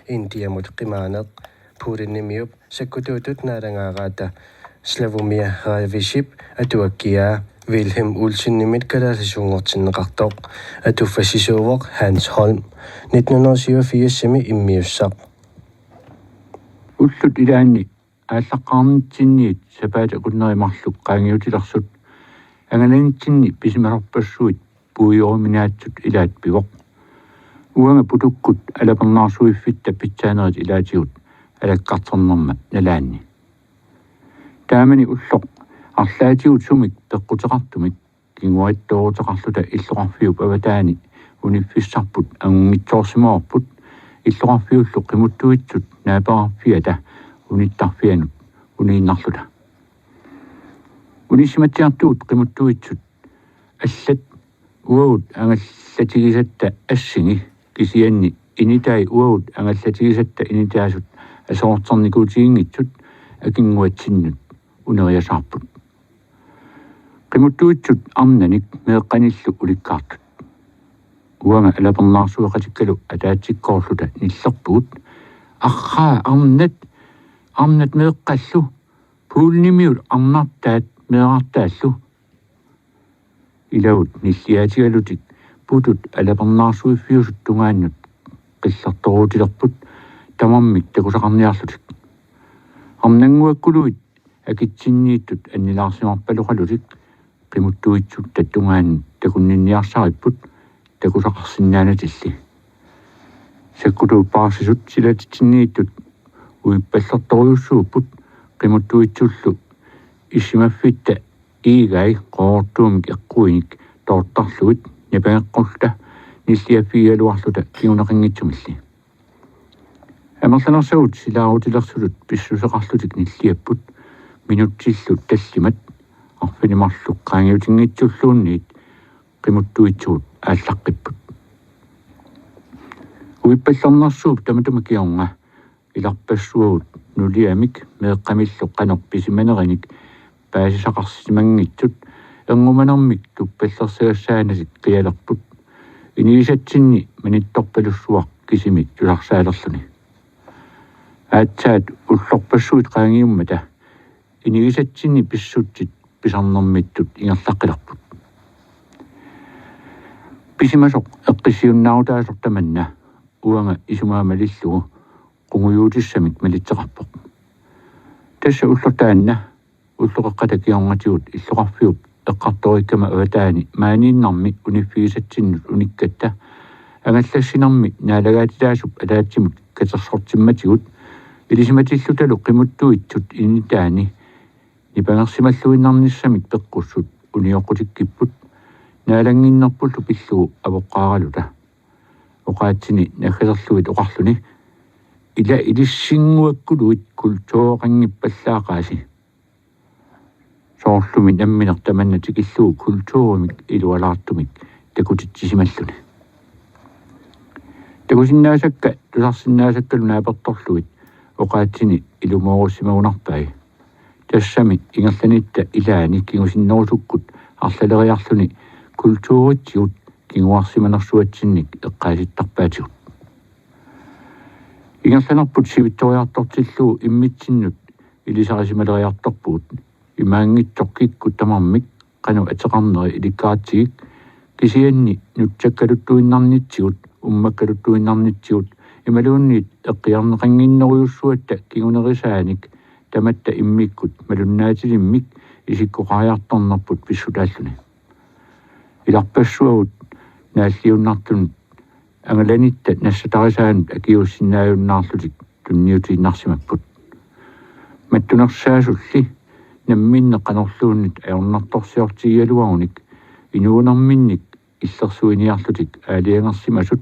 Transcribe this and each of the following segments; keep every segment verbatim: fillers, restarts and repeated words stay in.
Indiamut qimaaneq Polenimiup sakkutuutut naalagaaraata Slavomir Rajevitsjip atuakkiaa Vilhelm Olsenimit kalaallisuunngortinneqartoq. Atuffassisuuvoq Hans Holm, nitten hundrede og syvogfirsimi immiussaq. Ullut ilaanni aallaqqaarnitsinniit sapaatip akunneri marluk qaangiutilersut angalanitsinni pisimasorpassuit puigoruminaatsut ilaat pivoq. Uanga putukkut alapernaarsuiffitta pitsaanerit ilaatigut alakkarternerma nalaanni. Taamani ulloq arlaatigut sumik peqquteqartumik kinguattooruteqarluta illoqarfiup avataani uniffissarput angunngitsoorsimavarput, illoqarfiullu qimuttuitsut naaperarfiata unittarfianut uniinnarluta. Unissimatsiartugut qimuttuitsut allat uagut angallatigisatta assini, kisianni initai uagut angallatigisatta initaasut aserorternikuutiginngitsut akinnguatsinnut uneriasaarput. Qimuttuitsut arnanik meeqqanillu ulikkaartut. Uanga alapernaarsueqatikkalu ataatsikkoorluta nillerpugut: Arraa, arnat, arnat meeqqallu, Polenimiut arnartaat meerartaallu. Ilagut nilliaatigalutik putut alapernaarsuiffiusut tungaannut qillertoruutilerput tamarmik takusaqarniarlutik. Arnannguakkuluit akitsinniittut annilaarsimarpaloqalutik qimuttuitsutta tungaanut takunninniarsaripput takusaqarsinnaanatilli. Sakkutuut paarsisut silatitsinniittut uippallertorujussuupput qimuttuitsullu issimaffitta iigai qoortuumik eqquinik toortarlugit nipangeqqulluta nilliaffigigaluarluta kinguneqanngitsumilli. Amerlanersagut silaarutilersutut pissuseqarlutik nilliapput minutsillu tallimat arfineq-marluk qaangiutinngitsulluunniit qimuttuitsugut aallaqqipput. Uippallernersuup tamatuma kingorna ilarpassuagut nuliamik meeqqamillu qanoq pisimanerinik paasisaqarsimanngitsut erngumanermik tuppallersagassaanatik qialerput, inigisatsinni manittorpalussuaq kisimik tusarsaalerluni. Aatsaat ullorpassuit qaangiummata inigisatsinni pissutsit pisarnermittut ingerlaqqilerput. Pisimasoq eqqissiunnaarutaasoq tamanna uanga isumaa malillugu qungujuutissamik malitseqarpoq. Tassa ulloq taanna ulloqeqqata kingornatigut illoqarfiup eqqartoriikkama avataani maaniinnarmi uniffigisatsinnut unikkatta angallassinermi naalagaatitaasup ataatsimut katersortimmatigut ilisimatillutalu qimuttuitsut initaani nipangersimalluinnarnissamik peqqussut unioqqutikkipput naalannginnerpullu pillugu avoqqaaraluta. Oqaatsini naggaserlugit oqarluni: Ila ilissinnguakkuluit kultureqanngippallaaqaasi. Soorlumi nammineq tamanna tikillugu kulturimik ilualaartumik takutitsisimalluni. Takusinnaasakka tusarsinnaasakkalu naapertorlugit oqaatsini ilumoorussimavunarpai. Tassami ingerlanitta ilaani kingusinnerusukkut arlaleriarluni kulturitsigut kinguarsimanersuatsinnik eqqaasittarpaatigut. Ingerlanerput sivitsoriartortillugu immitsinnut ilisarisimaleriartorpugut. Imaanngitsoq kikkut tamarmik qanoq ateqarneri ilikkaratsigu, kisianni nutsakkaluttuinnarnitsigut, ummakkaluttuinnarnitsigut imaluunniit eqqiarneqannginnerujussuatta kingunerisaanik tamatta immikkut malunnaatilimmik isikkoqariartornerput pissutaalluni. Ilarpassuagut naalliunnartunut angalanitta nassatarisaanut akiuussinnaajunnaarlutik tunniutiinnarsimapput. Mattunersaasulli namminneq qanorluunniit ajornartorsiortigigaluarunik inuunerminnik illersuiniarlutik aalajangersimasut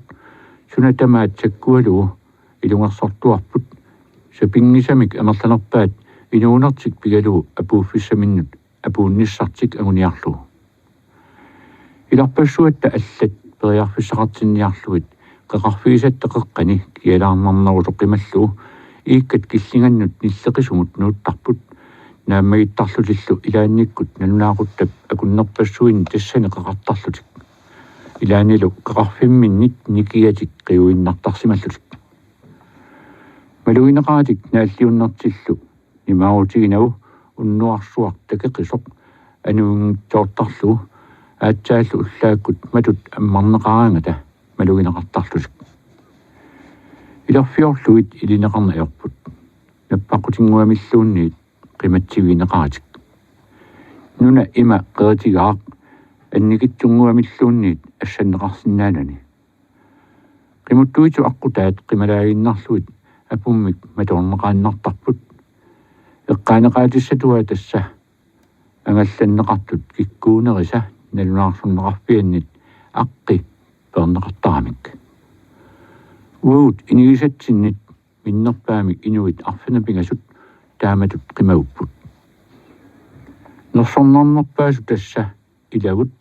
suna tamaat sakkualugu ilungersortuarput, sapinngisamik amerlanerpaat inuunertik pigalugu apuuffissaminnut apuunnissartik anguniarlugu. Ilarpassuatta allat periarfissaqartinniarlugit qeqarfigisatta qeqqani kialaarnarnerusoq qimallugu iikkat killingannut nilleqisumut nuuttarput, naammagittarlutillu ilaannikkut nalunaaquttap akunnerpassuini tassani qeqartarlutik. Ilaannilu qeqarfimminnit nikigatik qiuinnartarsimallutik. Malugineqaratik naalliunnertillu nimaarutiginagu unnuarsuaq takeqisoq anuinngitsoortarlugu aatsaallu ullaakkut matut ammarneqaraangata malugineqartarlutik. Ilerfiorlugit ilineqarneq ajorput. Nappaqqutinnguamilluunniit qimatsivigineqaratik. Nuna ima qeritigaaq annikitsunnguamilluunniit assanneqarsinnaanani. Qimuttuitsut aqqutaat qimalaaginnarlugit apummik matoorneqaannartarput. Eqqaaneqaatissatuaa tassa angallanneqartut kikkuunerisa nalunaarsorneqarfiannit aqqi peerneqartaramik. Uagut inigisatsinnit minnerpaamik inuit arfineq-pingasut taamatut qimagupput. Nersornarnerpaasut tassa ilagut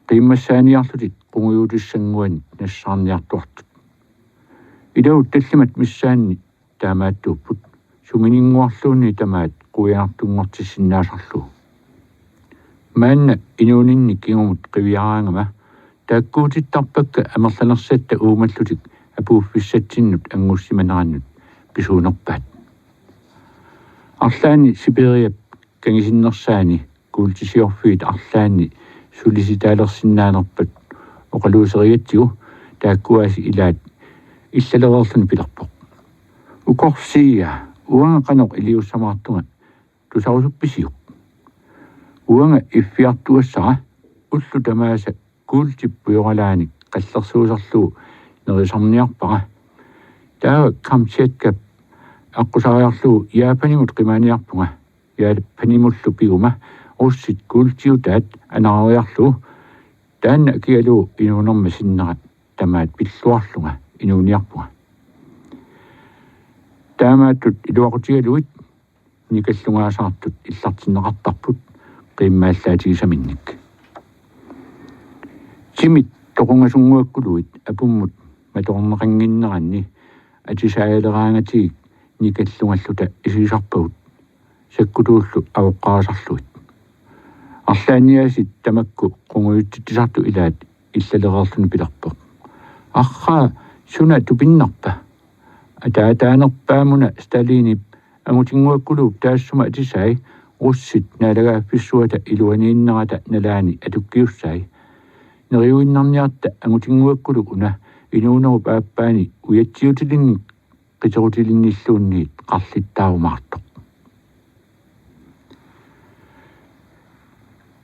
qiimmassaaniarlutik qungujuutissannguanit nassaarniartuartut. Ilagut tallimat missaanni taamaattuupput, sumininnguarluunniit tamaat quianartunngortissinnaasarlugu. Maanna inuuninni kingumut qiviaraangama taakkuutittarpakka amerlanersatta uumallutik apuuffissatsinnut anngussimanerannut pisuunerpaat. Arlaanni Sibiriap kangisinnersaani kuultisiorfiit arlaanni sulisitaalersinnaanerput oqaluuserigatsigu taakkuaasi ilaat illalereerluni pilerpoq: Ukorsiia, uanga qanoq iliussamaartunga tusarusuppisiuk? Uanga iffiartugassara ullut tamaasa kuultip pujoralaanik qallersuuserlugu nerisarniarpara. Taava Kamtjatkap aqqusariarlugu Japanimut qimaaniarpunga. Japanimullu piguma russit kuultiutaat anaariarlugu taanna akigalugu inuunerma sinnera tamaat pilluarlunga inuuniarpunga. Taamaattut iluaqutigalugit nikallungaasaartut illartinneqartarput qiimmaallaatigisaminnik. Timit toqungasunnguakkuluit apummut matoorneqannginneranni atisaajaleraangatigik nikallungalluta isigisarpagut sakkutuullu avoqqarisarlugit. Arlaanniaasit tamakku qungujutsitsisartut ilaat illalereerluni pilerpoq: Arraa, suna tupinnarpa? Ataataanerpaamuna Stalinip angutinnguakkuluup taassuma atisai russit naalagaaffissuata iluaniinnerata nalaani atukkiussai. Neriuinnarniarta angutinnguakkuluk una inuunerup aappaani ujatsiutilinnik qiterutilinnilluunniit qarlittaarumaartoq.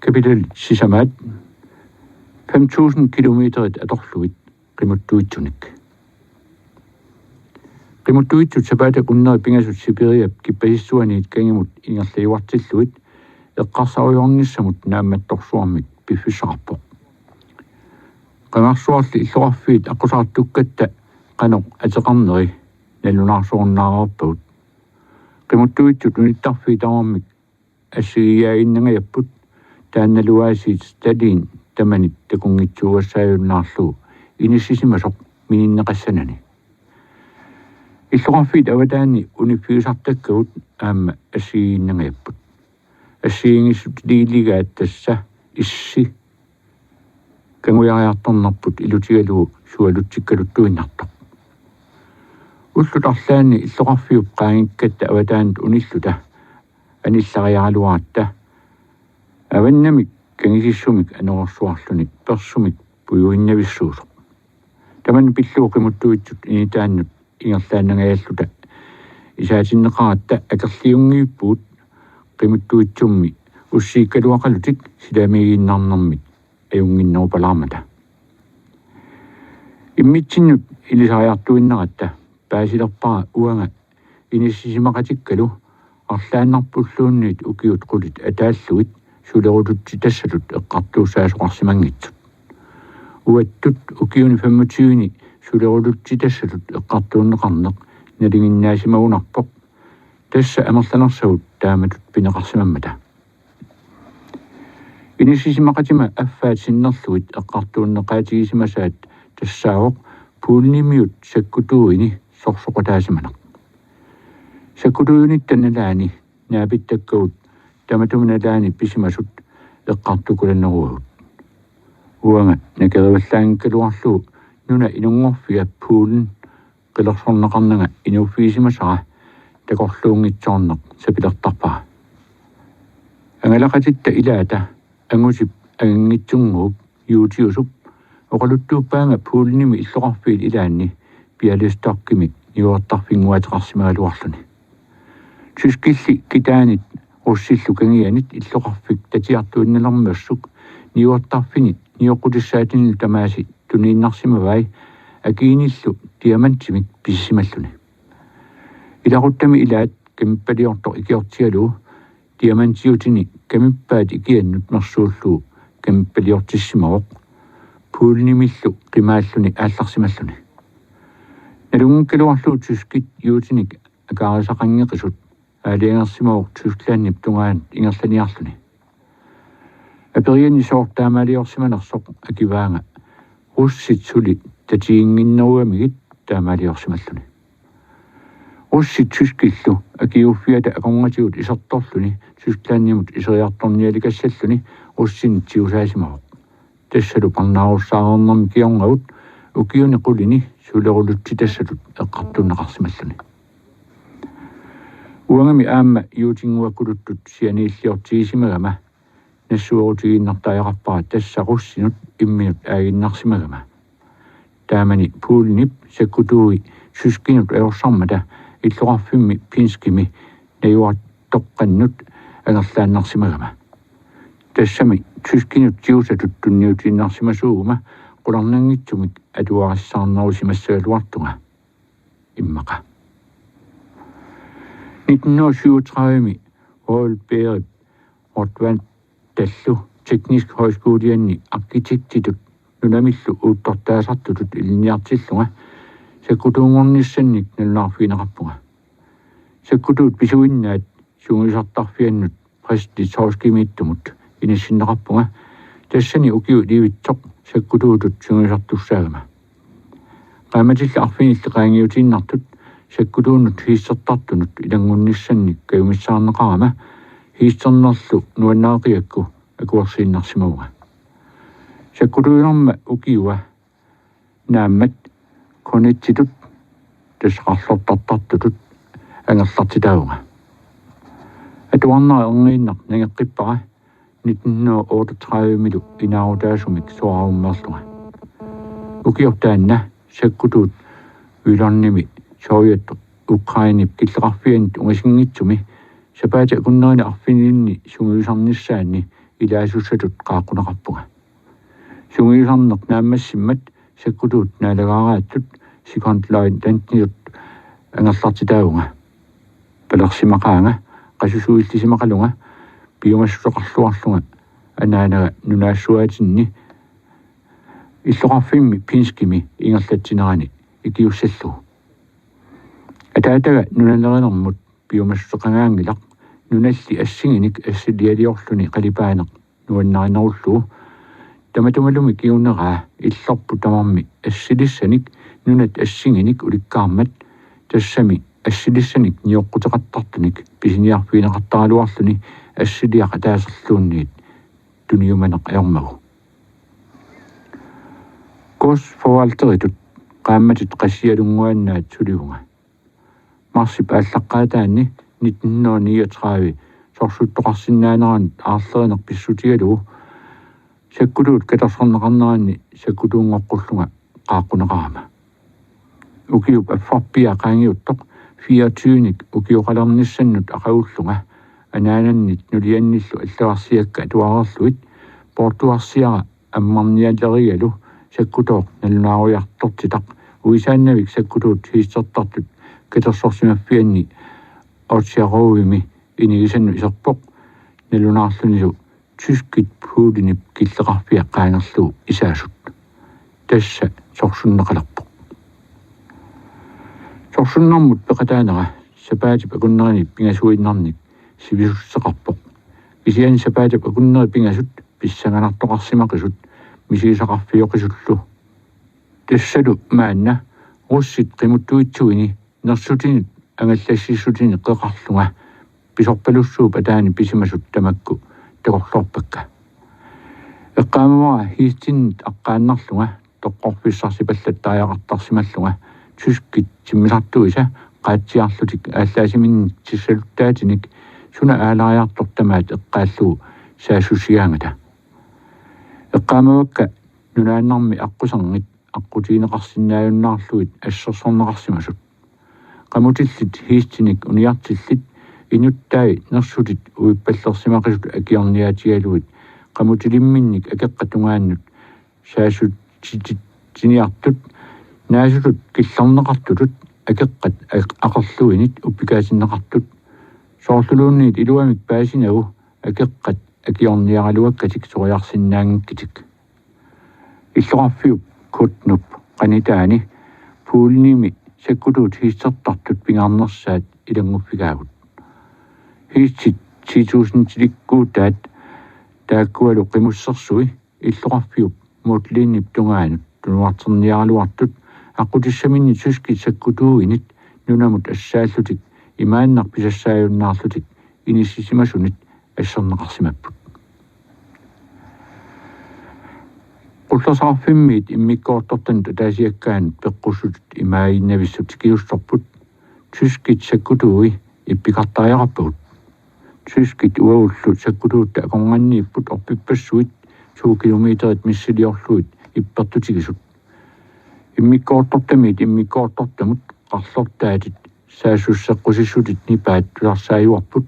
Kapitel sisamaat. Fem tusind kilometerit atorlugit qimuttuitsunik. Qimuttuitsut sapaatak unneri pingasut Sibiriap kippasissuaniit kangimut ingerlajuartillugit eqqarsarujoornissamut naammattorsuarmik piffissaqarpoq. Qangarsuarli illoqarfiit aqqusaartukkatta qanoq ateqarneri nalunaarsorunnaarerpagut. Qimuttuitsut unittarfiit tamarmik assigiiaaginnangajapput, taannalu aasiit Stalin tamanit takunngitsuugassaajunnaarlugu inissisimasoq mininneqassanani. Illoqarfiit avataani uniffigisartakkagut aamma assigiinnangajapput. Assigiinngissutiliiligaat tassa issi kangujariartornerput ilutigalugu sualutsikkaluttuinnartoq. Ullut arlaanni illoqarfiup qaangiikkatta avataanut unilluta anillariaraluaratta avannamik kangisissumik anorersuarluni persumik pujuinnavissuusoq. Tamanna pillugu qimuttuitsut initaannut ingerlaannangajalluta isaatinneqaratta akerliunngivippugut qimuttuitsummi ussiikkaluaqalutik silamiiginnarnermik ajunnginnerupalaarmata. Immitsinnut ilisariartuinnaratta paasilerpara uanga inissisimaqatikkalu arlaannarpulluunniit ukiut qulit ataallugit sulerututsitassatut eqqartuussaasoqarsimanngitsut. Uattut ukiuni femogtyveni sulerututsitassatut eqqartuunneqarneq nalinginnaasimagunarpoq, tassa amerlanersagut taamatut pineqarsimammata. Inissisimaqatima affaat sinnerlugit eqqartuunneqaatigisimasaat tassaavoq Polenimiut sakkutuuini sorsoqataasimaneq. Sakkutuuinitta nalaani naapittakkagut tamatuma nalaani pisimasut eqqartukulaneruagut. Uanga nakerivallaanngikkaluarlugu nuna inunngorfiga Polen qilersorneqarnanga inuuffigisimasara takorluunngitsoorneq sapilertarpara. Angalaqatitta ilaata angusip anginngitsunnguup Juutiusup oqaluttuuppaanga Polenimi illoqarfiit ilaanni Bialystokkimi niuertarfinnguateqarsimagaluarluni. Tyskilli kitaanit russillu kangianit illoqarfik tatiartuinnalermassuk niuertarfini nioqqutissaatinilu tamaasa tuniinnarsimavai akiinillu diamantimik pisisimalluni. Ilaquttami ilaat kamippaliortoq ikiortigalugu diamantiutini kamippaat ikiannut mersuullugu kamippaliortissimavoq Polenimillu qimaalluni aallarsimalluni. Nalunngikkaluarlugu tyskit Juutinik akaarisaqanngeqisut aalajangersimavoq Tysklandip tungaanut ingerlaniarluni. Aperianni sooq taamaaliorsimanersoq akivaanga russit suli tatiginnginnerugamigit taamaaliorsimalluni. Russit tyskillu akiuuffiata akornatigut isertorluni Tysklandimut iseriartornialikassalluni russinit tigusaasimavoq. Tassalu parnaarussaareernermi kingornagut ukiuni qulini sulerulutsitassatut eqqartuunneqarsimalluni. Uangami aamma Juutinnguakkuluttut sianiilliortigisimagama nassuerutigiinnartariaqarpara tassa russinut imminut aaginnarsimagama. Taamani Polenip sakkutuui tyskinut ajorsarmata illoqarfimmi Pinskimi najuartoqqannut angerlaannarsimagama. Tassami tyskinut tigusatut tunniutiinnarsimasuuguma qularnanngitsumik atugarissaarnerusimassagaluartunga immaqa. Nitten hundrede syvogtredive-mi Royal Bearip Rotwaldallu Teknisk Højskolianni arkitektitut nunamillu uuttortaasartutut ilinniartillunga sakkutuunngornissannik nalunaarfigineqarpunga. Sakkutuut pisuinnaat sungiusartarfiannut Brest-Litovskimiittumut inissinneqarpunga, tassani ukiut ivitsoq sakkutuutut sungiusartussaagama. Qaammatilli arfinillit qaangiutiinnartut sakkutuunut hiistertartunut ilanngunnissannik kajumissaarneqarama hiisternerlu nuannareqigakku akuersiinnarsimavunga. Sakkutuunerma ukiua naammat Kornettitut, tassa qarlortartartutut, angerlartitaavunga. Atuarnera erniinnaq nangeqqippara nitten hundrede otteogtredive-milu inaarutaasumik soraarummeerlunga. Ukioq taanna sakkutuut Jyllandimi Sovjet Ukrainep killeqarfianit ungasinngitsumi sapaatip akunnerini arfinilinni sungiusarnissaanni ilaasussatut qaaqquneqarpunga. Sungiusarneq naammassimmat sakkutuut naalagaaraattut sekondløjtnantitut angerlartitaavunga. Palersimaqaanga, qasusuillisimaqalunga, piumassuseqarluarlunga anaanaga nunaassuaatinni illoqarfimmi Pinskimi ingerlatsinerani ikiussallugu. Ataataga nunalerinermut piumassuseqangaanngilaq, nunalli assinginik assilialiorluni qalipaaneq nuannarinerullugu. Tamatumalumi kinguneraa illorput tamarmi assilissanik nunat assinginik ulikkaarmat, tassami assilissanik nioqquteqartartunik pisiniarfigineqartaraluarluni assiliaq ataaserluunniit tuniumaneq ajormagu. Godsforvalteritut qaammatit qassialunnguannaat sulivunga. Marsip aallaqqaataanni nitten hundrede niogtredive sorsuttoqarsinnaaneranut aarlerineq pissutigalugu sakkutuut katersorneqarneranni sakkutuunngoqqullunga qaaqquneqarama. Ukiup affarpia qaangiuttoq fireogtyvenik ukioqalernissannut aqagullunga anaanannit nuliannillu allagarsiakka atuareerlugit poortuarsiara ammarnialerigalu sakkutooq nalunaarujartortitaq uisaannavik sakkutuut hiistertartut katersorsimaffianni Otjarovimi inigisannut iserpoq, nalunaarlunilu tyskit Polenip killeqarfia qaangerlugu isaasut. Tassa sorsunneqalerpoq. Sorsunnermut peqataanera sapaatip akunnerini pingasuinnarnik sivisussuseqarpoq. Kisianni sapaatip akunneri pingasut pissanganartoqarsimaqisut misigisaqarfioqisullu. Tassalu maanna russit qimuttuitsuini nersutinit angallassissutinik qeqarlunga pisorpalussuup ataani pisimasut tamakku takorloorpakka. Eqqaamavara hiistinit aqqaannarlunga toqqorfissarsipallattariaqartarsimallunga tyskit timmisartuisa qaatsiarlutik aallaasiminnik tissaluttaatinik suna aalariartoq tamaat eqqaallugu saassussigaangata. Eqqaamavakka nunaannarmi aqquserngit aqqutigineqarsinnaajunnaarlugit assersorneqarsimasut. Qamutillit Heestinik uniartillit inuttai nersutit uippallersimaqisut akiorniaatigalugit qamutilimminnik akeqqat tungaannut saassutsitsiniartut naasutut killerneqartutut akeqqat aq-, aqerluinit uppikaatinneqartut. Soorluluunniit iluamik paasinagu akeqqat akiorniaraluakkatik soriarsinnaanngikkitik. Illoqarfiup Kutnup qanitaani Polenimi sakkutuut heestertartut pingaarnersaat ilannguffigaagut. Heestit ti tusindilikkuutaat taakkualu qimussersui illoqarfiup Møtlinip tungaanut tunuarterniaraluartut aqqutissaminnik tyskit sakkutuuinit nunamut assaallutik imaannaq pisassaajunnaarlutik inissisimasunit asserneqarsimapput. Qullersaqarfimmiit immikkoortortanut ataasiakkaanut peqqussutut imaaginnavissut tikiussorput tyskit sakkutuui ippikartariaqarpagut. Tyskit uagullu sakkutuutta akornanniipput orpippassuit to kilometerit missiliorlugit ippertutigisut. Immikkoortortamiit immikkoortortamut qarlortaatit saassusseqqusissutit nipaat tusarsaajuarput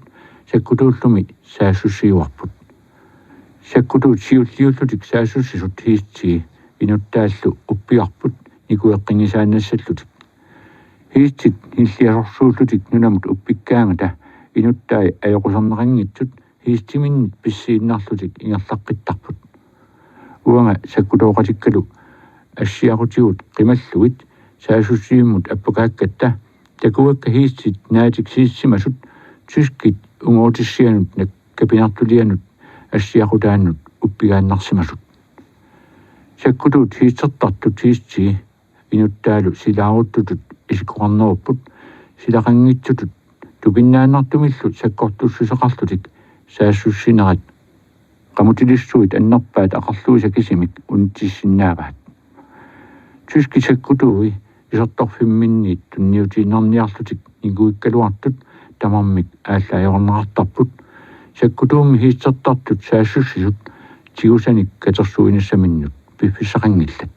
sakkutuullumi saassussiuarput. Sakkutuut siulliullutik saassussisut Heestii inuttaallu uppigarput nikueqqinngisaannassallutik. Heestit nilliasorsuullutik nunamut uppikkaangata inuttai ajoquserneqanngitsut Heestiminnit pissiinnarlutik ingerlaqqittarput. Uanga sakkutooqatikkalu assiaqutigut qimallugit saassussivimmut appakaakkatta takuakka Heestit naatik sisimasut tyskit ungoorutissianut nakkapinartulianut assiaqutaannut uppigaannarsimasut. Sakkutuut heestertartut Heestii inuttaalu silaaruttutut isikkoqarnerupput silaqanngitsutut tupinnaannartumillu sakkortussuseqarlutik saassussinerat qamutilissuit annerpaat aqerluisa kisimik unitsissinnaavaat. Tyskit sakkutuui isertorfimminniit tunniutiinnarniarlutik nikuikkaluartut tamarmik aallaajoqarneqartarput. Sakkutuummi heestertartut saassussisut tigusanik katersuinissaminnut piffissaqanngillat.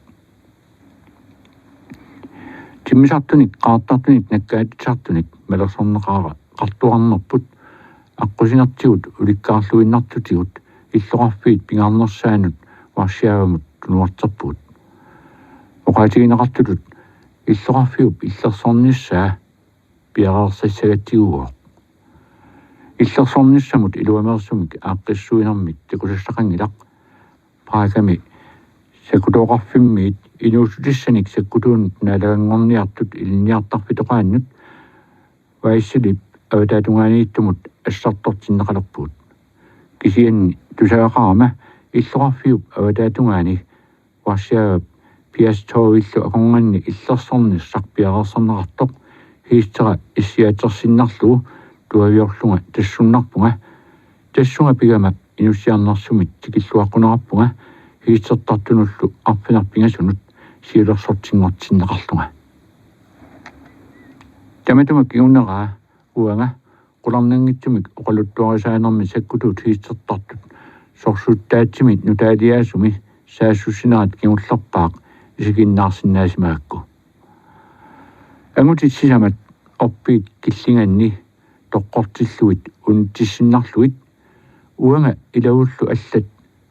Timmisartunik qaartartunik nakkaatitsisartunik malersorneqartuarnerput aqqusinertigut ulikkaarluinnartutigut illoqarfiit pingaarnersaannut Warszawaamut tunuarterpugut. Oqaatigineqartutut illoqarfiup illersornissaa piareersassagatigigooq. Illersornissamut iluameersumik aaqqissuinermik takusassaqanngilaq. Pragami sakkutooqarfimmiit inuussutissanik sakkutuunut naalaganngorniartut ilinniartarfitoqaannut Weizelip avataatungaaniittumut assartortinneqalerpugut. Kisianni tusagaqarama illoqarfiup avataatungaani Warszawap Piastowillu akornanni illersornissaq piareersarneqartoq Heestera issiaatsersinnarlugu tuaviorlunga tassunnarpunga. Tassunga pigama inussiarnersumit tikilluaqquneqarpunga Heestertartunullu arfineq-pingasunut siulersortinngortinneqarlunga. Tamatuma kinguneraa uanga qularnanngitsumik oqaluttuarisaanermi sakkutuut heestertartut sorsuttaatsimik nutaaliaasumik saassussinerat kingullerpaaq isiginnaarsinnaasimagakku. Angutit sisamat orpiit killinganni toqqortillugit unitsissinnarlugit uanga ilavullu allat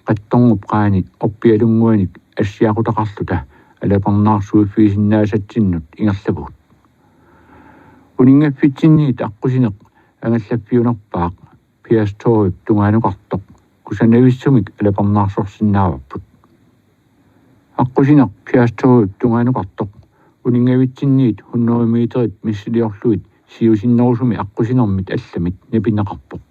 qattorngup qaani orpialunnguanik assiaqutaqarluta alaparnaarsuiffigisinnaasatsinnik ingerlavugut. Uninngaffitsinniit aqqusineq angallaffiunerpaaq Piastowip tungaanukartoq kusanavissumik alaparnaarsorsinnaavarput. Aqqusineq Piastowip tungaanukartoq uninngavitsinniit hundrede meterit missiliorlugit siusinnerusumik aqqusinermit allamit napinneqarpoq.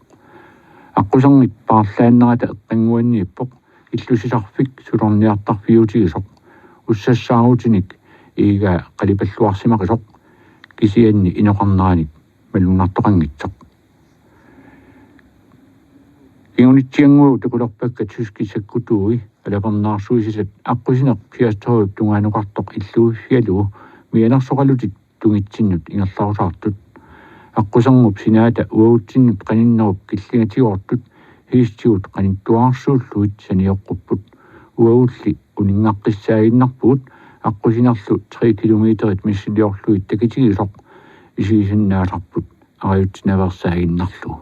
Aqquserngit paarlaannerata eqqannguanniippoq illusisarfik sulorniartarfiutigisoq ussassaarutinik iigaa qalipalluarsimaqisoq kisianni inoqarneranik malunnartoqanngitsoq. Kingunitsiannguagut takulerpakka tyskit sakkutuui alaparnaarsuisisat aqqusineq Piastowip tungaanukartoq illuiffigalugu mianersoqalutik tungitsinnut ingerlarusaartut. Aqquserngup sinaata uagutsinnut qaninnerup killingatigoortut hiistigut qanittuarsuullugit sanioqqupput. Uagulli uninngaqqissaaginnarpugut aqqusinerlu tre kilometerit missiliorlugit takitigisoq isigisinnaasarput arajutsinaveersaaginnarlugu.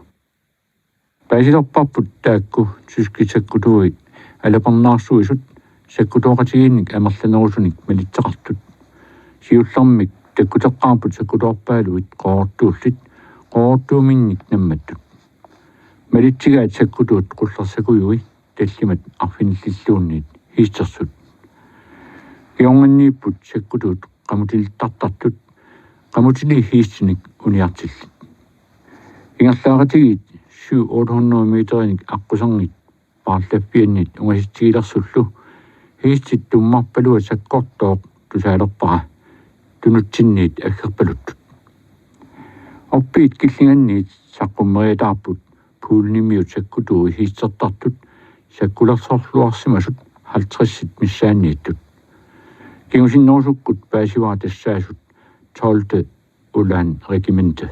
Paasilerparput taakku tyskit sakkutuui alapernaarsuisut sakkutooqatigiinnik amerlanerusunik malitseqartut. Siullermik takkuteqqaarput sakkutoorpaaluit qoorortuullit, qoorortuuminnik nammattut. Malitsigaat sakkutuut qullersakujui tallimat arfinillilluunniit hiistersut. Kingornanniipput sakkutuut qamutilittartartut, qamutilii hiistinik uniartillit. Ingerlaaqatigiit syv otte hundrede meterinik aqqusernit paarlaffiannit ungasitsigilersullu hiistit tummarpaluat sakkortooq tusaalerpara tunutsinniit aggerpaluttut. Orpiit killinganniit saqqummeriataarput puulinimiut sakkutuui hiistertartut sakkulersorluarsimasut halvtredsit missaanniittut. Kingusinnerusukkut paasivara tassaasut tolvte Ulaan Regimente.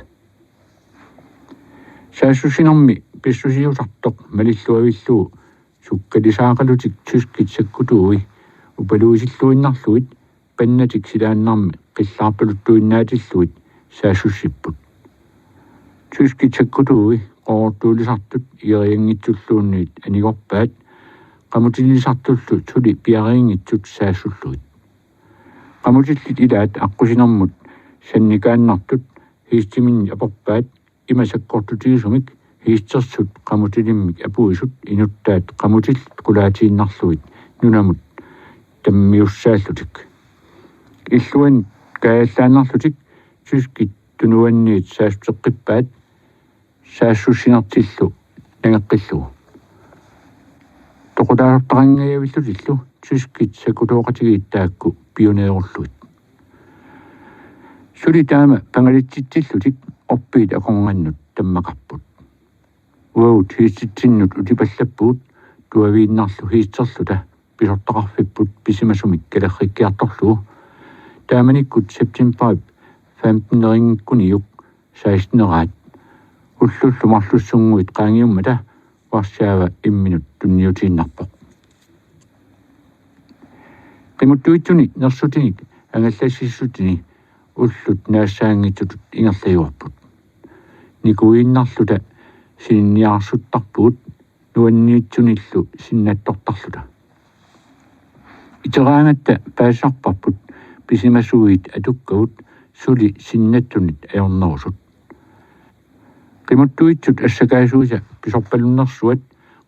Saassussinermi pissusiusartoq malilluavillugu sukkalisaaqalutik tyskit sakkutuui upaluisilluinnarlugit pannatik silaannarmi qillaarpaluttuinnaatillugit saassussipput. Tyskit sakkutuui qoorortuulisartut igerianngitsulluunniit anigorpaat, qamutilisartullu suli piariinngitsut saassullugit. Qamutillit ilaat aqqusinermut sannikaannartut hiistiminnit aporpaat, ima sakkortutigisumik hiistersut qamutilimmik apuisut inuttaat qamutillit qulaatiinnarlugit nunamut tammiussaallutik. Illuanni kaajallaannarlutik tyskit tunuanniit saassuteqqippaat saassussinertillu nangeqqillugu. Toqutaartaqanngajavillutillu tyskit sakkutooqatigiit taakku pioneerullugit. Suli taama pangalitsitsillutik orpiit akornannut tammaqarput. Uagut hiistitsinnut utipallappugut tuaviinnarlu hiisterluta pisortaqarfipput pisimasumik kalerrikkiartorlugu. Taamanikkut septembarip femtenerinngikkuniuk seksteneraat ullullu marlussunnguit qaangiummata Warszawa imminut tunniutiinnarpoq. Qimuttuitsuni nersutinik angallassissutini ullut naassaanngitsutut ingerlajuarput. Nikuiinnarluta sininniarsuttarpugut nuanniitsunillu sinnattortarluta. Iteraangatta paasisarparput pisimasuit atukkagut suli sinnattunit ajornerusut. Qimuttuitsut assakaasuisa pisorpalunnersuat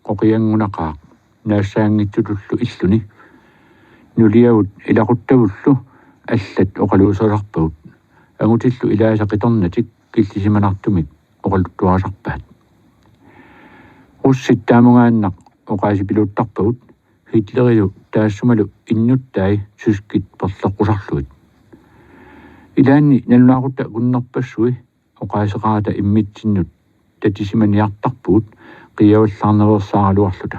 qoqianngunaqaaq naassaanngitsutullu illuni. Nuliavut ilaquttavullu allat oqaluuseriarpagut. Angutillu ilaasa qitornatik killisimanartumik oqaluttuarisarpaat. Russit taamungaannaq oqaasipiluttarpagut Hitlerilu taassumalu innuttai tyskit perleqqusarlugit. Ilaanni nalunaaqutaq akunnerpassui oqaaseqarata immitsinnut tatisimaniartarpugut qiiavallaarnaveersaaraluarluta.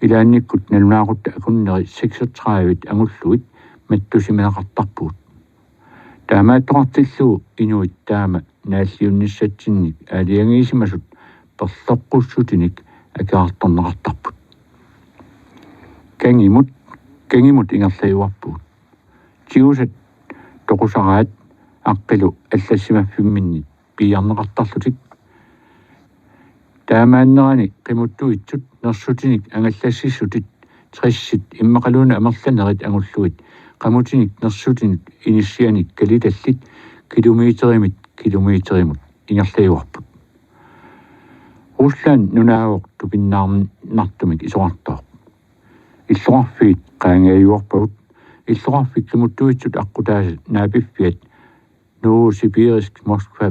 Ilaannikkut nalunaaqutaq akunneri seksogtredive angullugit mattusimaneqartarpugut. Taamaattoqartillugu inuit taama naalliunnissatsinnik aalajangiisimasut perleqqussutinik akerartorneqartarput. Kangimut, kangimut ingerlajuarpugut. Tigusat toqusaraat aqqilu allassimaffimminnit piiarneqartarlutik. Taamaannerani qimuttuitsut nersutinik angallassissutit tressit immaqaluunniit amerlanerit angullugit qamutinik nersutinik inissianik kalitallit kilometerimit kilometerimut ingerlajuarput. Rusland nunaavoq tupinnaarnartumik isorartooq. Illoqarfiit qaangiajuarpagut. Illoqarfik qimuttuitsut aqqutaasa naapiffiat Novosibirsk Moskva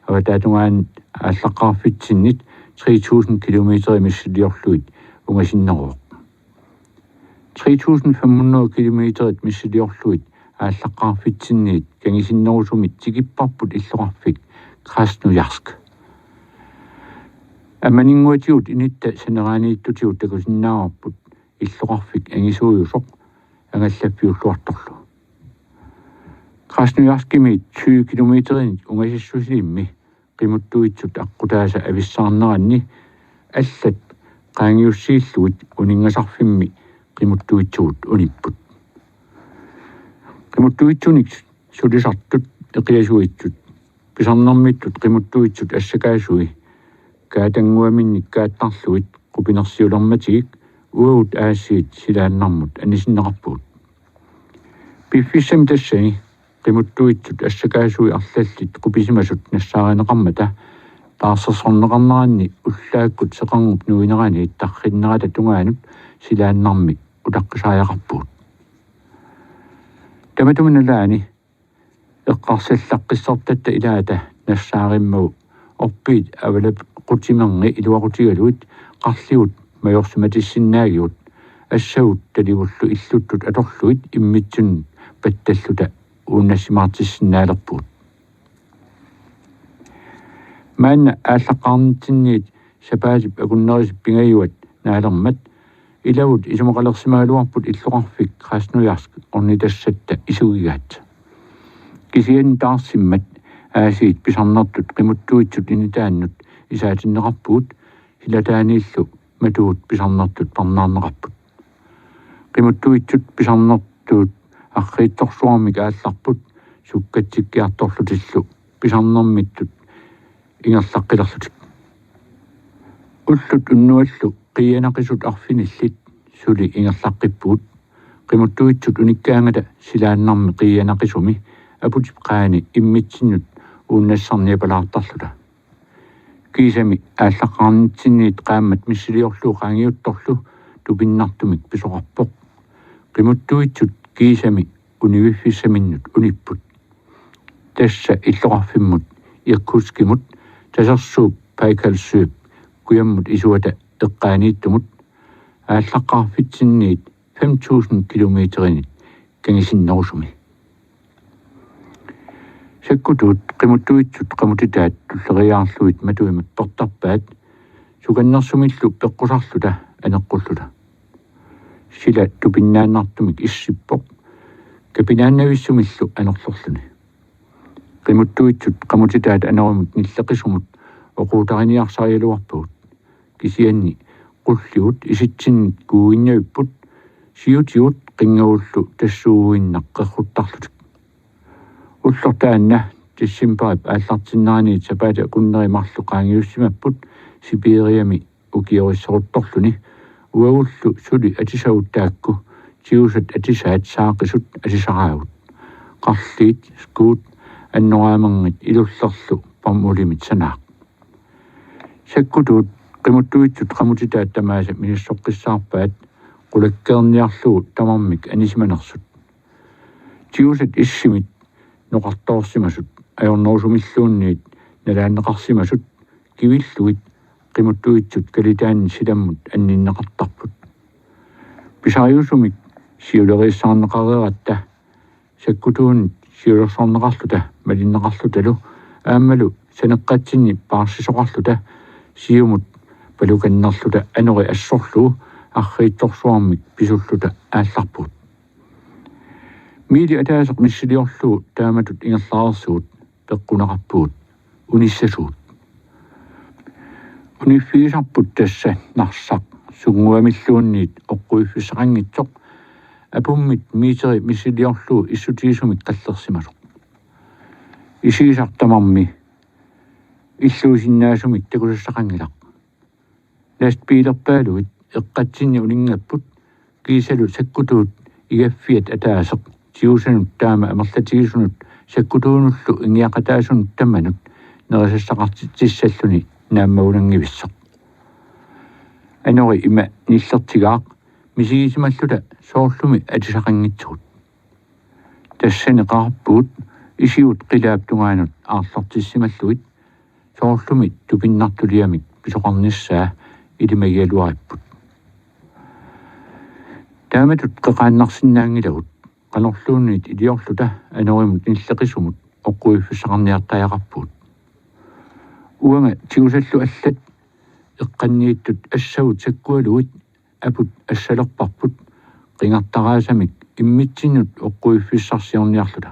avataatungaanit aallaqqaarfitsinnit tre tusind kilometer missiliorlugit ungasinneruvoq. Tre tusind fem hundrede kilometerit missiliorlugit aallaqqaarfitsinniit kangisinnerusumit tikipparput illoqarfik Krasnojarsk. Ammaninnguatigut initta saneraaniittutigut takusinnaavarput illoqarfik angisuujusoq angallaffiulluartorlu. Krasnojarskimiit tyve kilometerinik ungasissusilimmi qimuttuitsut aqqutaasa avissaarneranni allat qaangiussiillugit uninngasarfimmi qimuttuitsugut unipput. Qimuttuitsunik sulisartut eqiasuitsut pisarnermittut qimuttuitsut assakaasui kaatannguaminnik kaattarlugit qupinersiulermatigik uagut aasiit silaannarmut anisinneqarpugut. Piffissami tassani qimuttuitsut assakaasui arlallit qupisimasut nassaarineqarmata taarsersorneqarneranni ullaakkut seqernup nuineraniit tarrinnerata tungaanut silaannarmi utaqqisariaqarpugut. Tamatuma nalaani eqqarsallaqqissortatta ilaata nassaarimmagu orpiit avalaqutimerni iluaqutigalugit qarligut majorsimatissinnaagigut assavut talivullu illuttut atorlugit immitsinnut pattalluta uunnassimaartissinnaalerpugut. Maanna aallaqqaarnitsinniit sapaatip akunnerisip pingajuat naalermat ilavut isumaqalersimagaluarput illoqarfik Krasnojarsk ornitassatta isugigaat. Kisianni taarsimmat aasiit pisarnertut qimuttuitsut initaannut isaatinneqarpugut, silataaniillu matugut pisarnertut parnaarneqarput. Qimuttuitsut pisarnertut arriitsorsuarmik aallarput sukkatsikkiartorlutillu pisarnermittut ingerlaqqilerlutik. Ullut unnuallu qiianaqisut arfinillit suli ingerlaqqippugut. Qimuttuitsut unikkaangata silaannarmi qiianaqisumi aputip qaani immitsinnut uunnassarniapalaartarluta. Kiisami aallaqqaarnitsinniit qaammat missiliorlugu qaangiuttorlu tupinnartumik pisoqarpoq. Qimuttuitsut kiisami univiffissaminnut unipput. Tassa illoqarfimmut Irkutskimut tasersuup Baikalsøp kujammut isuata eqqaaniittumut aallaqqaarfitsinniit fem tusind kilometerinik kangisinnerusumi. Sakkutuut qimuttuitsut qamutitaat tulleriiaarlugit matuimik pertarpaat sukannersumillu peqqusarluta aneqqulluta. Sila tupinnaannartumik issippoq kapinaannavissumillu anorlerluni. Qimuttuitsut qamutitaat anorimut nilleqisumut oquutariniarsarigaluarpagut. Kisianni qulligut isitsinnit kuuinnavipput siutigut qinngavullu tassuuguinnaq qerruttarlutik. Ulloq taanna decembarip aallartinneraniit sapaatip akunneri marluk qaangiussimapput Sibiriami ukiorissoruttorluni uagullu suli atisavut taakku tigusat atisaat saaqisut atisaraagut. Qarliit, skuut, annoraamerngit ilullerlu pamulimit sanaaq. Sakkutuut qimuttuitsut qamutitaat tamaasa misissoqqissaarpaat qulakkeerniarlugu tamarmik anisimanersut. Tigusat issimit noqartoorsimasut ajornerusumilluunniit nalaanneqarsimasut kivillugit qimuttuitsut kalitaanni silammut anninneqartarput. Pisariusumik siuleriissaarneqareeratta sakkutuunit siulersorneqarluta malinneqarlutalu aammalu saneqqatsinni paarsisoqarluta siumut palukannerluta anori assorlugu arriitsorsuarmik pisulluta aallarpugut. Miili ataaseq missiliorlugu taamatut ingerlareersugut peqquneqarpugut unissasugut. Uniffigisarput tassa Narsaq sunnguamilluunniit oqquiffissaqanngitsoq apummit miiteri missiliorlugu issutigisumik qallersimasoq. Isigisaq tamarmi illuisinnaasumik takusassaqanngilaq. Lastbiilerpaaluit eqqatsinni uninngapput kiisalu sakkutuut igaffiat ataaseq tigusanut taama amerlatigisunut sakkutuunullu ingiaqataasunut tamanut nerisassaqartitsissalluni naammagunanngivissoq. Anori ima nillertigaaq misigisimalluta soorlumi atisaqanngitsugut. Tassani qaqarpugut isigut qilaap tungaanut aarlortissimallugit soorlumi tupinnartuliamik pisoqarnissaa ilimagigaluaripput. Taamatut qeqaannarsinnaanngilagut qanorluunniit iliorluta anorimut nilleqisumut oqquiffissaqarniartariaqarpugut. Uanga tigusallu allat eqqanniittut assavut sakkualugit aput assalerparput qingartaraasamik immitsinnut oqquiffissarsiorniarluta.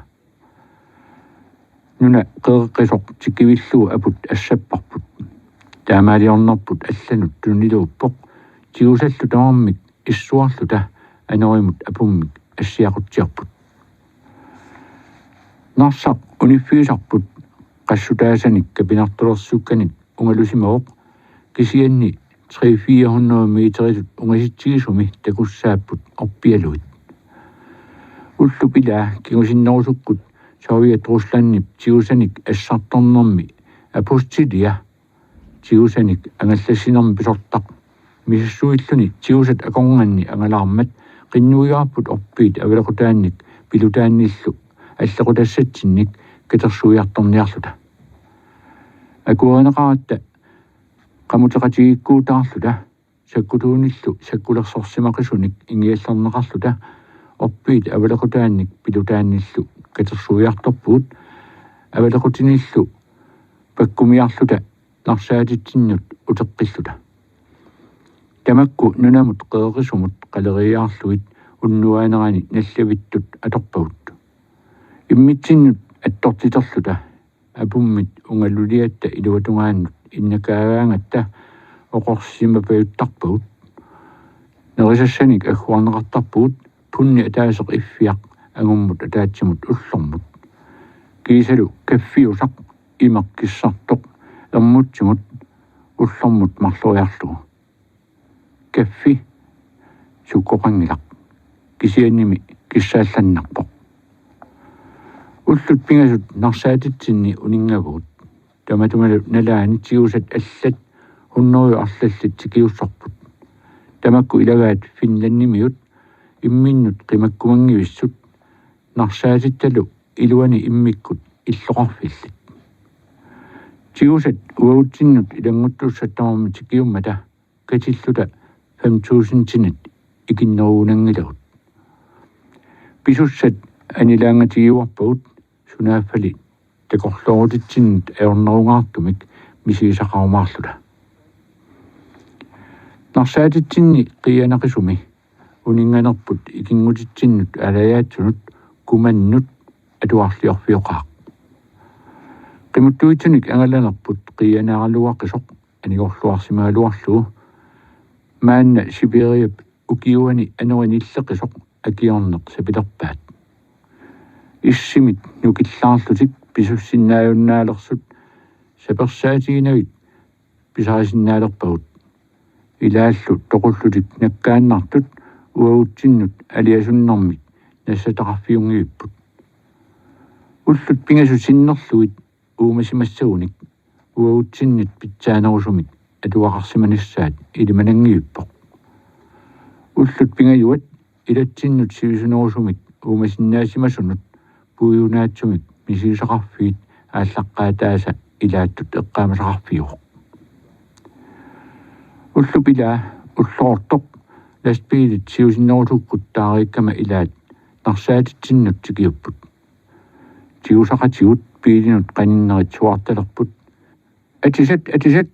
Nuna qereqisoq tikivillugu aput assapparput. Taamaaliornerput allanut tuniluuppoq tigusallu tamarmik issuarluta anorimut apummik assiaqutsiarput. Narsaq uniffigisarput qassutaasanik kapinartulersukkanik ungalusimavoq, kisianni tre fire hundrede meteritut ungasitsigisumi takussaapput orpialugit. Ullup ilaa kingusinnerusukkut Sovjet Ruslandip tigusanik assartornermi apustilia tigusanik angallassinermi pisortaq misissuilluni tigusat akornanni angalaarmat qinnuigaarput orpiit avalequtaannik pilutaannillu allequtassatsinnik katersuiartorniarluta. Akuerineqaratta qamuteqatigiikkuutaarluta sakkutuunillu sakkulersorsimaqisunik ingiallerneqarluta orpiit avalequtaannik pilutaannillu katersuiartorpugut avalequtinillu pakkumiarluta narsaatitsinnut uteqqilluta. Tamakku nunamut qereqisumut qaleriiaarlugit unnuaanerani nallavittut atorpagut. Immitsinnut attortiterluta apummit ungaluliatta iluatungaannut innakaagaangatta oqorsimapajuttarpagut. Nerisassanik agguarneqartarpugut punni ataaseq iffiaq angummut ataatsimut ullormut. Kiisalu kaffiusaq imeq kissartoq ermutsimut ullormut marloriarlugu. Kaffi sukkoqanngilaq, kisiannimi kissaallannarpoq. Ullut pingasut narsaatitsinni uninngavugut. Tamatumalu nalaani tigusat allat hundrede arlallit tikiussorput. Tamakku ilagaat Finlandimiut imminnut qimakkumanngivissut, narsaatittalu iluani immikkut illoqarfillit. Tigusat uagutsinnut ilannguttussat tamarmik tikiummata katilluta fem tusindinit ikinnerugunanngilagut. Pisussat anilaangatigiuarpagut sunaaffali takorloorutitsinnit ajornerungaartumik misigisaqarumaarluta. Narsaatitsinni qiianaqisumi uninnganerput ikinngutitsinnut aalajaatsunut kumannut atuarliorfioqaaq. Qimuttuitsunik angalanerput qiianaaraluaqisoq anigorluarsimagaluarlugu maanna Sibiriap ukiuani anori nilleqisoq akiorneq sapilerpaat. Issimit nukillaarlutik pisussinnaajunnaalersut sapersaatiginagit pisarisinnaaleqpagut. Ilaallu toqullutik nakkaannartut uagutsinnut aliasunnermik nassataqarfiunngivipput. Ullut pingasut sinnerlugit uumasimassagunik uagutsinnit pitsaanerusumik atugaqarsimanissaat ilimananngivippoq. Ullut pingajuat ilatsinnut sivisunerusumik uumasinnaasimasunut puigunaatsumik misigisaqarfiit aallaqqaataasa ilaattut eqqaamasaqarfiuvoq. Ullup ilaa ullortoq lastbiilit siusinnerusukkut taariikkama ilaat narsaatitsinnut tikiupput. Tigusaqatigut biilinut qaninnerit suaartalerput: "Atisat, atisat,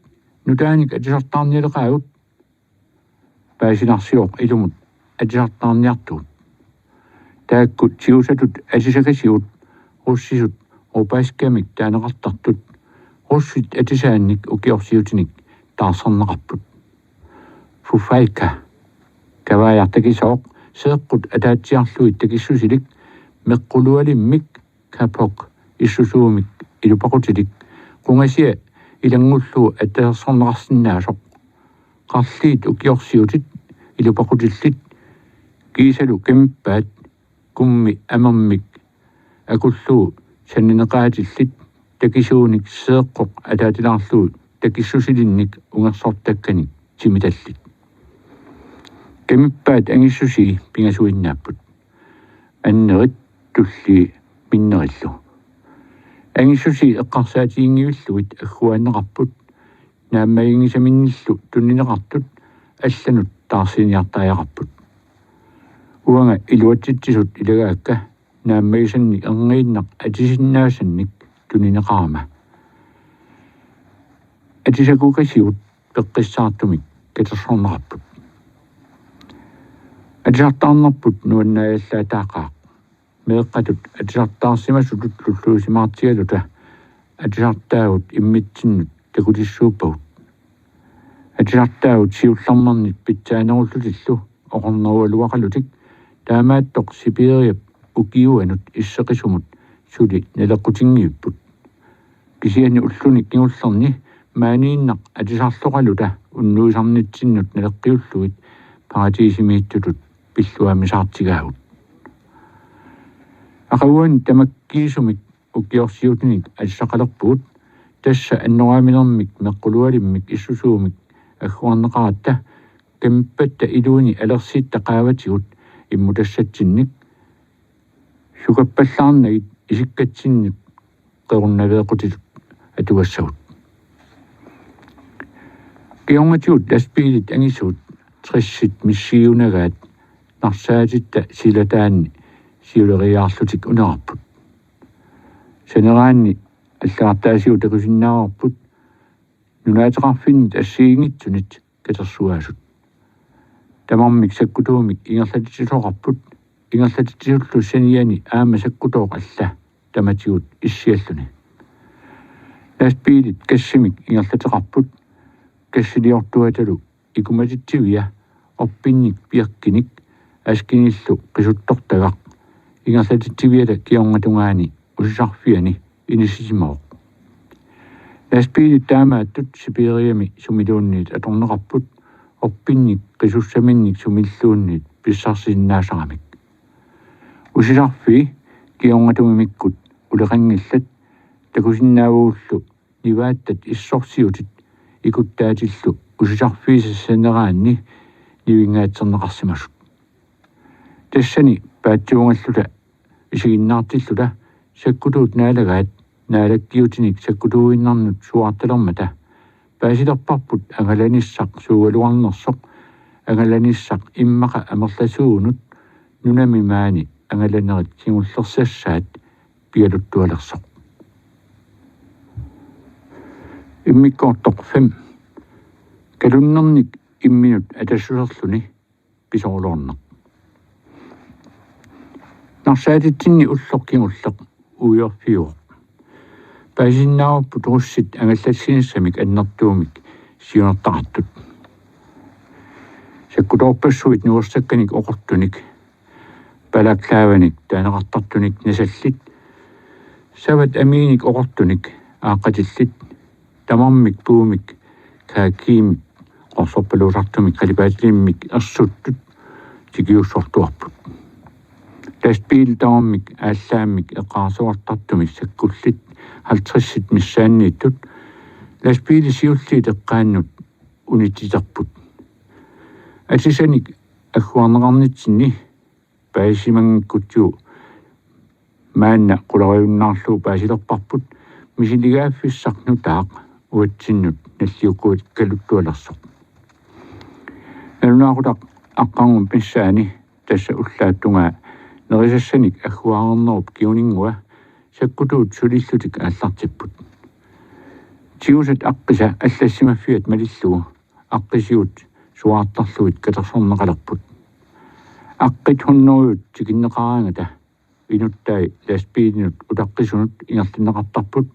nutaanik atisartaarnialeqaagut." Paasinarsivoq ilumut atisartaarniartugut. Taakku tigusatut atisakasigut russisut Rubaskamik taaneqartartut russit atisaannik ukiorsiutinik taarserneqarput. Fufaikka, kavaajartakisooq seeqqut ataatsiarlugit takissusilik meqqulualimmik kapok issusuumik ilupaqutilik qungasia ilanngullugu attasersorneqarsinnaasoq. Qarliit ukiorsiutit ilupaqutillit kiisalu kamippaat kummi amermik akullugu sannineqaatillit takisuunik seeqqoq ataatilaarlugu takissusilinnik ungersortakkanik timitallit. Kamippaat angissusii pingasuinnaapput. Annerit tullii minnerillu. Angissusii eqqarsaatiginngivillugit agguaanneqarput. Naammaginngisaminnillu tunineqartut allanut taarsiiniartariaqarput. Uanga iluatsitsisut ilagaakka naammagisannik erniinnaq atisinnaasannik tunineqarama. Atisakukasigut peqqissaartumik katersorneqarput. Atisartaarnerput nuannaajallaataaqaaq. Meeqqatut atisartaarsimasutut tulluusimaartigaluta atisartaagut immitsinnut takutissuuppagut. Atisartaagut siullermernit pitsaanerullutillu oqornerualuaqalutik taamaattoq Sibiriap ukiuanut isseqisumut suli naleqqutinngivippput. Kisianni ulluni kingullerni maaniinnaq atisarloqaluta unnuisarnitsinnut naleqqiullugit paratiisimiittutut pilluamisaartigaagut. Aqaguani tamakkiisumik ukiorsiutinik atisaqalerpugut, tassa annoraaminermik meqqulualimmik issusuumik agguarneqaratta kamippatta iluini alersitta qaavatigut immutassatsinnit sukappallaarnagit isikkatsinnit qerunnaveeqqutitut atugassagut. Kingornatigut lastbiilit angisuut tressit missigiguunagaat narsaatitta silataanni siuleriiaarlutik unerarput. Saneraanni allagartaasigut takusinnaavarput nunaateqarfinnit assigiinngitsunit katersugaasut. Tamarmik sakkutuumik ingerlatitsisoqarput, ingerlatitsisullu saniani aamma sakkutooq alla tamatigut issialluni. Lastbiilit kassimik ingerlateqarput, kassiliortuatalu ikumatitsivia orpinnik piakkinik askinillu qisuttortagaq ingerlatitsiviata kingornatungaani usisarfiani inissisimavoq. Lastbiilit taamaattut Sibiriami sumiluunniit atorneqarput orpinnik qisussaminnik sumilluunniit pissarsisinnaasaramik. Usisarfii kingornatungimikkut uleqanngillat takusinnaavagullu nivaattat issorsiutit ikuttaatillu usisarfiisa saneraanni nivinngaatserneqarsimasut. Tassani paatsuungalluta isiginnaartilluta sakkutuut naalagaat naalakkiutinik sakkutuuinnarnut suaartalermata paasilerparput angalanissaq suugaluarnersoq, angalanissaq immaqa amerlasuunut nunami maani angalanerit kingullersassaat pialuttualersoq. Immikkoortoq fem. Kalunnernik imminut atassuserluni pisoorloorneq. Narsaatitsinni ulloq kingulleq uiorfiuvoq. Paasisinnaavarput russit angallassinissamik annertuumik siunertaqartut. Sakkutoorpassuit nuersakkanik oqortunik, balaklavanik taaneqartartunik nasallit, savat amiinik oqortunik aaqqatillit, tamarmik puumik kaakiimik qorsorpaluusartumik qalipaatilimmik ersuttut tikiussortuarput. Lastbiilit tamarmik aallaammik eqqaarsuartartumik sakkullit halvtredsit missaanniittut lastbiilit siulliit eqqaannut unitsiterput. Atisanik agguarneqarnitsinni paasisimanngikkutsigu maanna qularujunnaarlugu paasilerparput misiligaaffissaq nutaaq uatsinnut nalliukkuikkaluttualersoq. Nalunaaqutaq aqqarngup missaani tassa ullaap tungaa nerisassanik agguareernerup kinguninngua sakkutuut sulillutik aallartipput. Tigusat aqqisa allassimaffiat malillugu aqqisigut suaartarlugit katersorneqalerput. Aqqit hunnorujuit tikinneqaraangata inuttai lastbiilinut utaqqisunut ingerlanneqartarput,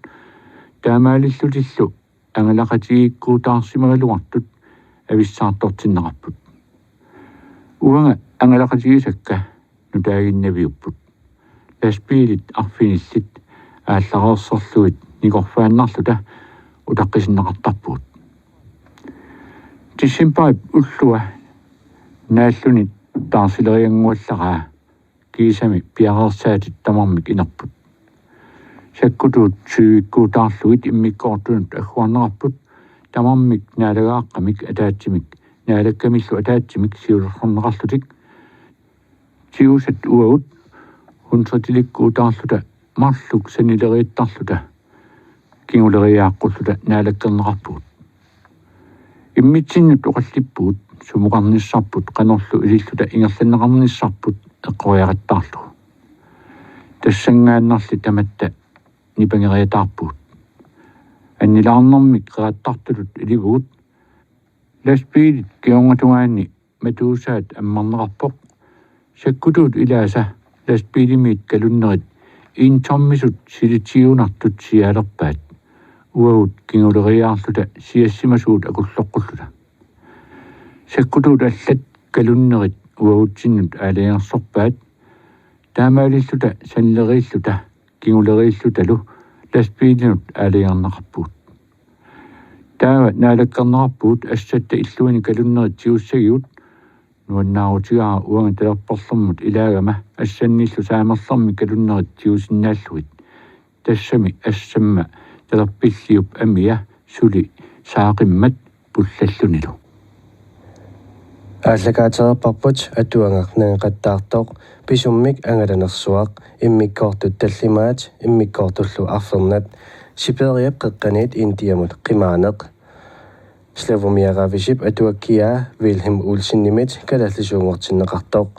taamaalillutillu angalaqatigiikkuutaarsimagaluartut avissaartortinneqarput. Uanga angalaqatigisakka nutaaginnaviupput. Lastbiilit arfinillit aallareersorlugit nikorfaannarluta utaqqisinneqartarpugut. Decembarip ullua naalluni taarsileriannguallaraa kiisami piareersaatit tamarmik inerput. Sakkutuut tyvikkuutaarlugit immikkoortunut agguarneqarput, tamarmik naalagaaqqamik ataatsimik, naalakkamillu ataatsimik siulersorneqarlutik. Tigusat uagut hundredilikkuutaarluta marluk sanileriittarluta kinguleriaaqqulluta naalakkerneqarpugut. Immitsinnut oqallippugut sumukarnissarput qanorlu ililluta ingerlanneqarnissarput eqqoriarattaarlugu. Tassanngaannarli tamatta nipangeriataarpugut. Annilaarnermik qerattartutut ilivugut. Lastbiilit kingornatungaani matuusaat ammarneqarpoq. Sakkutuut ilaasa lastbiilimiit kalunnerit entommisut silitigunartut siaalerpaat. uagut kinguleriaarluta siassimasugut akulloqqulluta. Sakkutuut allat kalunnerit uagutsinnut aalajangersorpaat, taamaalilluta sanileriilluta kinguleriillutalu lastbiilinut aalajangerneqarpugut. Taava naalakkerneqarpugut assatta illuini kalunnerit tigussagigut. Nuannaarutigaara uanga talerperlermut ilaagama assanniillu saamerlermi kalunnerit tigusinnaallugit. Tassami assamma talerpilliup amia suli saaqimmat pullallunilu. Aallakaatereerparput atuagaq nangeqattaartoq Pisummik angalanersuaq, immikkoortut tallimaat, immikkoortullu arfernat, Sibiriap qeqqaniit Indiamut qimaaneq. Slavomia Ravisip atuakkiaa Vilhelm Olsenimit kalaallisuunngortinneqartoq.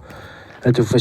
Atuffa-